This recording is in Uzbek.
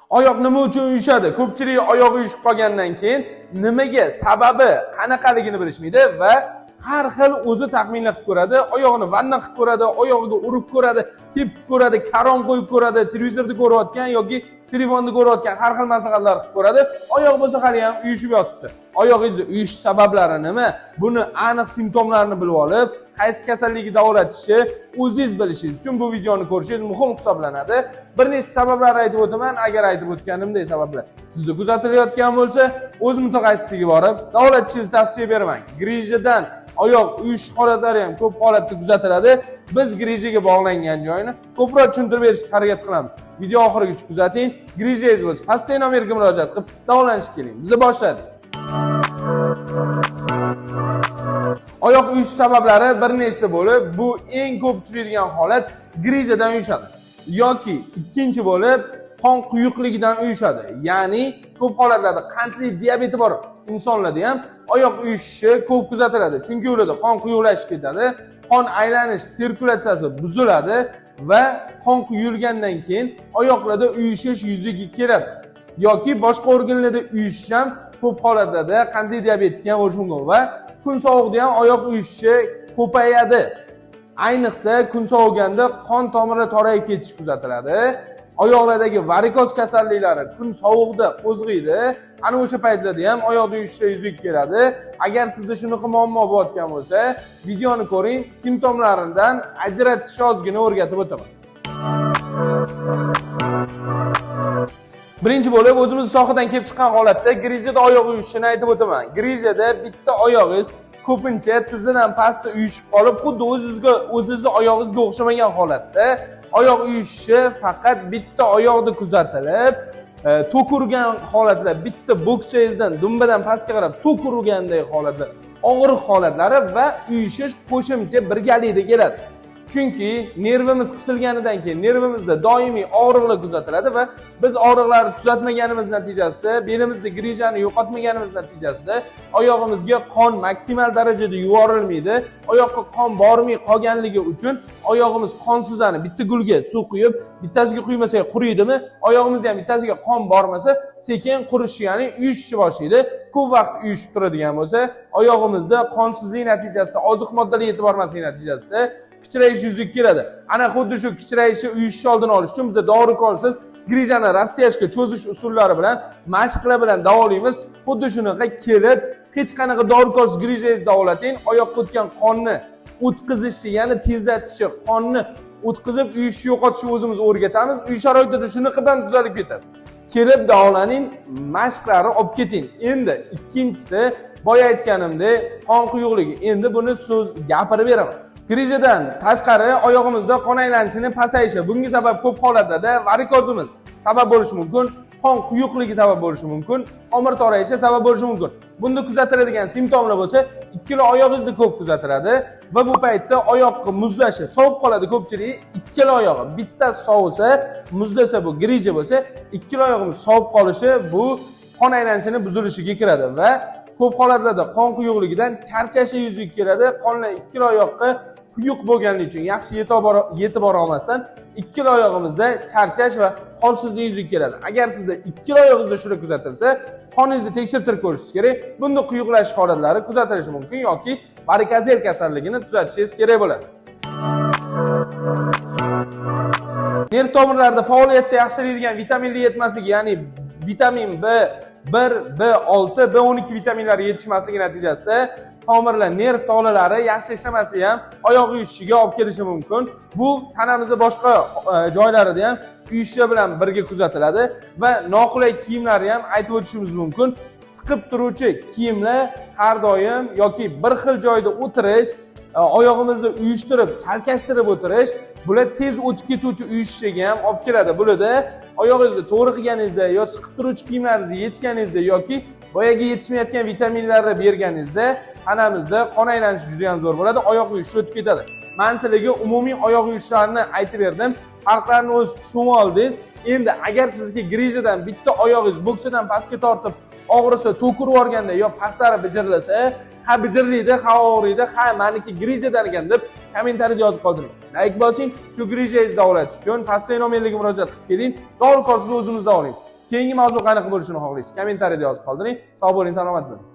Oyoq nima uchun uyushadi? Ko'pchilik oyog'i uyushib qolgandan keyin nimaga, sababi qanaqaligini bilishmaydi va har xil o'zi taxminlar qilib ko'radi. Oyog'ini vanna qilib ko'radi, oyog'iga urib ko'radi, tepib ko'radi, karom qo'yib ko'radi, televizorda ko'rayotgan yoki telefonda ko'rayotgan har xil maslahatlar qilib ko'radi. Oyoq bo'lsa hali ham uyushib yotibdi. Oyog'ingizni uyushish sabablari nima? Buni aniq simptomlarini bilib olib, qaysi kasallikni davolatishni o'zingiz bilishingiz uchun bu videoni ko'rishingiz muhim hisoblanadi. Bir nechta sabablarni aytib o'taman. Agar aytib o'tganimdek sabablar sizda kuzatilayotgan bo'lsa, o'z mutaxassisiga borib davolatishingizni tavsiya beraman. Grijadan oyoq uyushish holatlari ham ko'p holatda kuzatiladi. Biz grijaga bog'langan joyini ko'proq tushuntirib berishga harakat qilamiz. Video oxirigacha kuzating. Grijangiz bo'lsa, pastdagi nomerga murojaat qilib davolanishga keling. Biz boshladik. Oyoq uyushish sabablari bir nechta bo'lib, bu eng ko'p uchraydigan holat grijadan uyushadi yoki ikkinchi bo'lib qon quyuqligidan uyushadi. Ya'ni ko'p holatlarda qandli diabeti bor insonlarda ham oyoq uyushishi ko'p kuzatiladi. Chunki ularda qon quyuqlashib ketadi, qon aylanish sirkulyatsiyasi buziladi va qon quyilgandan keyin oyoqlarda uyushish yuzaga keladi. Yoki boshqa organlarda uyushish ham ko'p holatlarda qandli diabetga ham bo'lishi mumkin va kun sovuqda ham oyoq uyushishi ko'payadi. Ayniqsa kun sovuganda qon tomirlar torayib ketishi kuzatiladi. Oyoqlardagi varikoz kasalliklari kun sovuqda qo'zg'iydi. Ana o'sha paytlarda ham oyoqda uyushishlar yuzaga keladi. Agar sizda shunaqa muammo bo'layotgan bo'lsa, videoni ko'ring, simptomlaridan ajratishni ozgina o'rgatib o'taman. Birinchi bo'lib o'zimiz sohadan kelib chiqqan holatda grijada oyoq uyushishini aytib o'taman. Grijada bitta oyog'ingiz ko'pincha tizzadan pastda uyushib qolib, xuddi o'zingizni oyog'ingizga o'xshamagan holatda oyoq uyushishi faqat bitta oyoqda kuzatilib, tok urgan holatlar, bitta bo'ksangizdan dumbadan pastga qarab tok urganday holatlar, og'riq holatlari va uyushish qo'shimcha birgalikda keladi. Chunki nervimiz qisilganidan keyin nervimizda doimiy og'riqlar kuzatiladi va biz og'riqlarni tuzatmaganimiz natijasida, belimizda grijani yo'qotmaganimiz natijasida oyog'imizga qon maksimal darajada yuborilmaydi. Oyoqqa qon bormay qolganligi uchun oyog'imiz qonsizlanib, bitta gulga suv quyib, bittasiga quymasak quriydimi? Oyog'imizga ham bittasiga qon bormasa, sekin qurishi, ya'ni uyushishni boshlaydi. Ko'p vaqt uyushib turadigan bo'lsa, oyog'imizda qonsizlik natijasida, oziq moddalar yetib bormasligi natijasida kichrayish yuzaga keladi. Ana xuddi shu kichrayishi, uyushish oldini olish uchun biz dori-kolsiz grijani rastiyashga cho'zish usullari bilan, mashqlar bilan davolaymiz. Xuddi shunaqa kelib, hech qanaqa dori-kolsiz grijangizni davolating, oyoqqa o'tgan qonni o'tkazishni, ya'ni tezlatishni, qonni o'tkazib uyushni yo'qotishni o'zimiz o'rgatamiz. Uy sharoitida shunaqa bilan tuzalib ketasiz. Kelib davolaning, mashqlarni olib keting. Endi ikkinchisi, boya aytganimdek, qon quyuqligi. Endi buni so'z gapirib beraman. Grijadan tashqari oyog'imizda qon aylanishini pasayishi. Bunga sabab ko'p holatlarda varikozimiz sabab bo'lishi mumkin, qon quyuqligi sabab bo'lishi mumkin, tomir torayishi sabab bo'lishi mumkin. Bunda kuzatiladigan simptomlar bo'lsa, ikkala oyog'ingizda ko'p kuzatiladi va bu paytda oyoq muzlashi, sovib qoladi ko'pchilik. Ikkala oyog'i bittasi sovisa, muzlasa bu grija bo'lsa, ikkala oyog'imiz sovib qolishi bu qon aylanishini buzilishiga kiradi va ko'p holatlarda qon quyuqligidan charchashi yuzaga keladi. Qonlar ikkala oyoqqa quyuq bo'lganligi uchun yaxshi yetib bora olmasdan ikkala oyog'imizda charchash va holsizlik yuzaga keladi. Agar sizda ikkala oyog'ingizda shuni kuzatilsa, qoningizni tekshirtirib ko'rishingiz kerak. Bunda quyuqlashish holatlari kuzatilishi mumkin yoki varikozel kasalligini tuzatishingiz kerak bo'ladi. Nerv tomirlarida faoliyatni yaxshilaydigan vitaminli yetmasligi, ya'ni vitamin B1, B6, B12 vitaminlari yetishmasligi natijasida tomirlar, nerv tolalari yaxshi ishlamasligi ham oyoq uyushishiga olib kelishi mumkin. Bu tanamizni boshqa joylarida ham uyushlar bilan birga kuzatiladi va noqulay kiyimlarni ham aytib o'tishimiz mumkin. Siqib turuvchi kiyimlar har doim yoki bir xil joyda o'tirish, oyog'imizni uyushtirib, chalkashtirib o'tirish, bular tez o'tib ketuvchi uyushishiga ham olib keladi. Bularda oyog'ingizni to'g'ri qilganingizda yo siqib turuvchi kiyimlaringizni yechganingizda yoki boyagi yetishmayotgan vitaminlarni berganingizda tanamizda qon aylanishi juda ham zo'r bo'ladi, oyoq uyushishi o'tib ketadi. Men sizlarga umumiy oyoq uyushlarni aytib berdim. Farqlarini o'z tushunib oldingiz. Endi agar sizga grijadan bitta oyog'ingiz bo'ksadan pastga tortib og'risa, tok urib yuborganda yo pastlari bijirlasa, ha bijirlaydi, ha og'riydi, ha meniki grijadan ekan deb kommentariyada yozib qoldiring. Like bosing, shu grijangizni davolatish uchun pastdagi nomerlarga murojaat qilib keling. Dori-kolsiz o'zimiz davolaymiz. Keyingi mavzu qanaqa bo'lishini xohlaysiz? Kommentariyada yozib qoldiring. Sog' bo'ling, salomat bo'ling.